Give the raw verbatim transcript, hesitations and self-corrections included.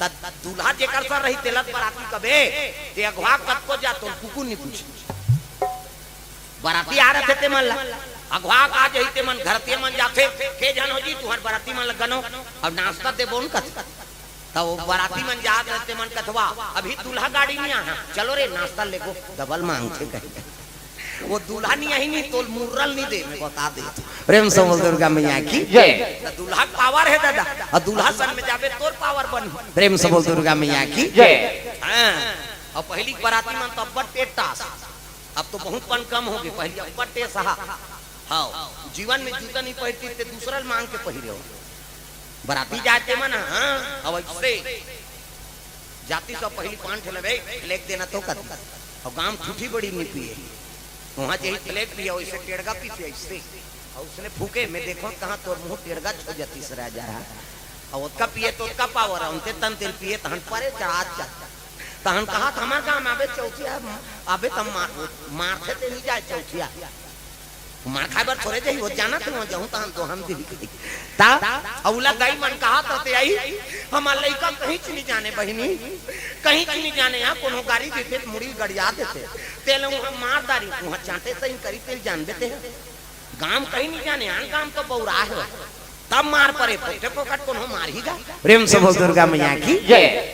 त दूल्हा जेकर सर रही, तेला बराती कबे, ते अघवा कतको जा, तोर कुकुर नी पूछे। बराती आ रथे ते मन ला, अघवा आ जही ते मन, घर ते मन जाथे, "के झन हो जी, तुहर बराती मन ला गनो, अब नाश्ता देबो न," कथे। त वो बराती मन जात रथे, ते मन कथे, "वा, अभी दूल्हा गाड़ी नी आहा, चलो रे, नाश्ता लेगो।" डबल मांगथे कहीं। वो दूल्हा नी आही नी, तोल मुर्रल नी दे, मैं बता दे। प्रेम से बोल दुर्गा मैया की जय। त दूल्हा के पावर हे दादा, अउ दूल्हा संग में जाबे तोर पावर बनही। प्रेम से बोल दुर्गा मैया की जय। हाँ, अउ पहिली के बराती मन तो अब्बड़ टेटास, अब तो बहुत पन कम हो गे, पहिली अब्बड़ टेस हा। हाँ, जीवन में जूता नी पहिरती ते दूसरा ल मांग के पहिरे हो। बराती जाए ते मन, हाँ, अउ ऐसे जाती सब पहिली पान ठेला बे, फ्लैग देना तो कती। अउ गांव ठूठी बड़ी नी पिए। वहां जे फ्लैग पिए, वैसे टेड़गा पीते ऐसे। अउ उसने फूके, मैं देखो कहाँ तोर मुंह टेड़गा छो जाती सरा जा रहा। अउ ओतका पिए तो ओतका पावर, उनते तन तेल पिए, तहन परे चढ़ा जा। तहन कहा, "हमार गांव में आबे चौथिया, आबे तब मार, मारथे ते नी जाए चौथिया।" मार खाए बर थोरे जही, वो जाना थे, वहाँ जाहूँ तहन तो हम दिल कही। ता, अउला दाई मन कहा तो ते आई, "हमार लइका कहीं च नी जाने बहिनी, कहीं च नी जाने, यहाँ कोनो गारी देथे, मुड़ी गड़िया देथे। तेले वहाँ मार दारी, वहाँ चांटे सही करी, तेल जान देते हैं। गांव कहीं नी जाने, आन गांव तो बौरा है।" तब मार परे, पोटे पोकट कोनो मार ही गा। प्रेम से बोल दुर्गा मैया की जय।